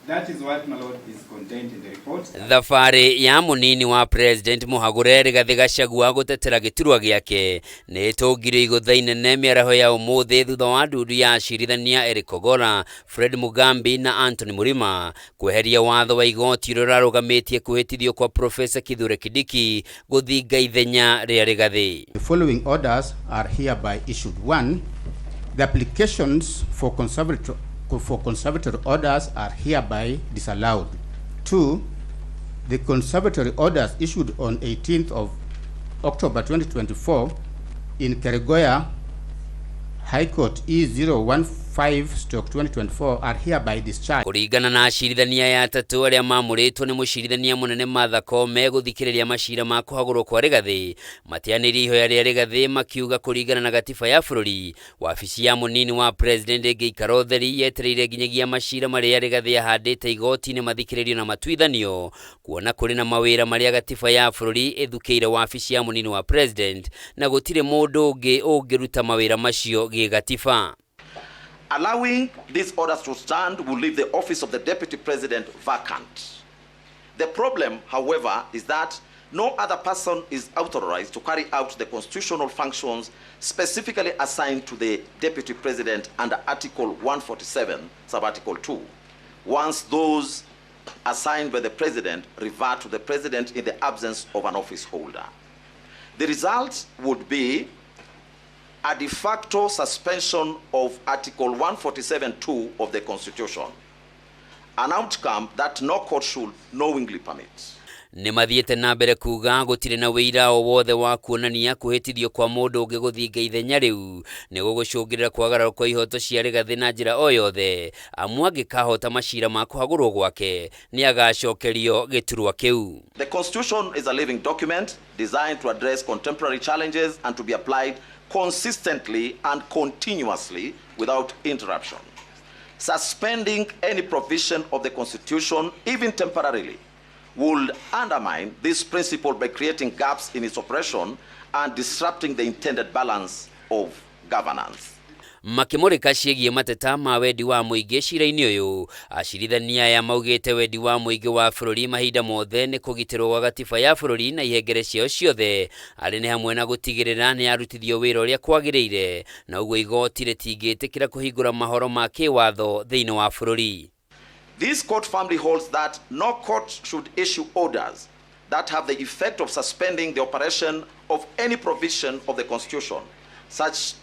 That is what, my lord, is contained in the report. Thabarĩ ya mũnini wa President Mũhagũre Rigathĩ Gachagua gũtetera gĩturwa gĩake nĩ ĩtũngire igũtha inene mĩaraho ya ũmũthĩ thutha wa ndundu ya acirithania Eric Ogolla, Fred Mugambi na Anthony Murima kweheria watho wa igoti ũrĩa ũrarũgamĩtie kwĩhĩtithio kwa Professor Kithure Kindiki gũthinga ithenya rĩa Rigathĩ. The following orders are hereby issued. 1. The applications for conservatory orders are hereby disallowed. 2. The conservatory orders issued on 18th of October 2024 in Kerugoya High Court E015/2024 are hereby discharged. Kũringana na acirithania aya atatũ arĩa mamũrĩtwo nĩ mũcirithania mũnene Martha Koome gũthikĩrĩria macira ma kũhagũrwo kwa Rigathĩ, mateanĩirie ihoya rĩa Rigathĩ makiuga kũringana na gatiba ya bũrũri, wabici ya mũnini wa President ĩngĩikara ũtheri yetereire nginyagia macira marĩa Rigathĩ ahandĩte igoti-inĩ mathikĩrĩrio na matuithanio, kuona kũrĩ na mawĩra marĩa gatiba ya bũrũri ĩthukĩire wabici ya mũnini wa President na gũtirĩ mũndũ ũngĩ ũngĩruta mawĩra macio gĩgatiba. Allowing these orders to stand will leave the office of the Deputy President vacant. The problem, however, is that no other person is authorized to carry out the constitutional functions specifically assigned to the Deputy President under Article 147, Sub-Article 2. Once those assigned by the President revert to the President in the absence of an office holder. The result would be a de facto suspension of Article 147.2 of the Constitution, an outcome that no court should knowingly permit. Nĩ mathiĩte na mbere kuga gũtirĩ na wĩira o wothe wa kuonania kwĩhĩtithio kwa mũndũ ũngĩ gũthinga ithenya rĩu nĩ gũgũcũngĩrĩra kwagararwo kwa ihoto cia Rigathĩ na njĩra o yothe, amu angĩkahota macira ma kũhagũrwo gwake nĩ agacokerio gĩturwa kĩu. The Constitution is a living document designed to address contemporary challenges and to be applied consistently and continuously without interruption. Suspending any provision of the Constitution, even temporarily, would undermine this principle by creating gaps in its operation and disrupting the intended balance of governance. Makĩmũrĩka ciĩgiĩ mateta ma wendi wa mũingĩ cira-inĩ ũyũ, acirithania aya maugĩte wendi wa mũingĩ wa bũrũri mahinda mothe nĩ kũgitĩrwo gwa gatiba ya bũrũri na ihengere ciayo ciothe, arĩ nĩ hamwe na gũtigĩrĩra nĩ yarutithio wĩra ũrĩa kwagĩrĩire, na ũguo igoti rĩtingĩtĩkĩra kũhingũra mahoro ma kĩwatho thĩinĩ wa bũrũri. This court firmly holds that no court should issue orders that have the effect of suspending the operation of any provision of the Constitution, such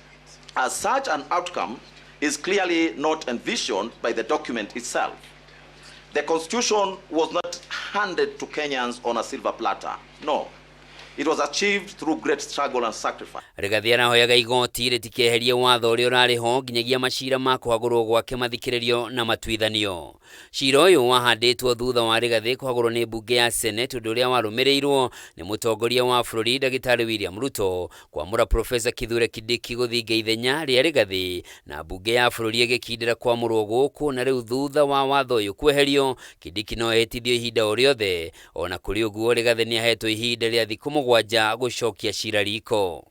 as such an outcome is clearly not envisioned by the document itself. The Constitution was not handed to Kenyans on a silver platter. No. It was achieved through great struggle and sacrifice. Rigathĩ arahoyaga igoti rĩtikeherie watho ũrĩa ũrarĩ ho nginyagia macira ma kũhagũrwo gwake mathikĩrĩrio na matuithanio. Cira ũyũ wahandĩtwo thutha wa Rigathĩ kũhagũrwo nĩ mbunge ya Senate, ũndũ ũrĩa warũmĩrĩirwo nĩ mũtongoria wa bũrũri Ndagĩtarĩ William Ruto kwamũra Professor Kithure Kindiki gũthinga ithenya rĩa Rigathĩ, na mbunge ya bũrũri ĩgĩkindĩra kwamũrwo gũkũ, na rĩu thutha wa watho ũyũ kweherio, Kindiki no ehĩtithio ihinda o rĩothe. Ona kũrĩ ũguo, Rigathĩ nĩ ahetwo ihinda rĩa thikũ 7 gũcokia cira riko.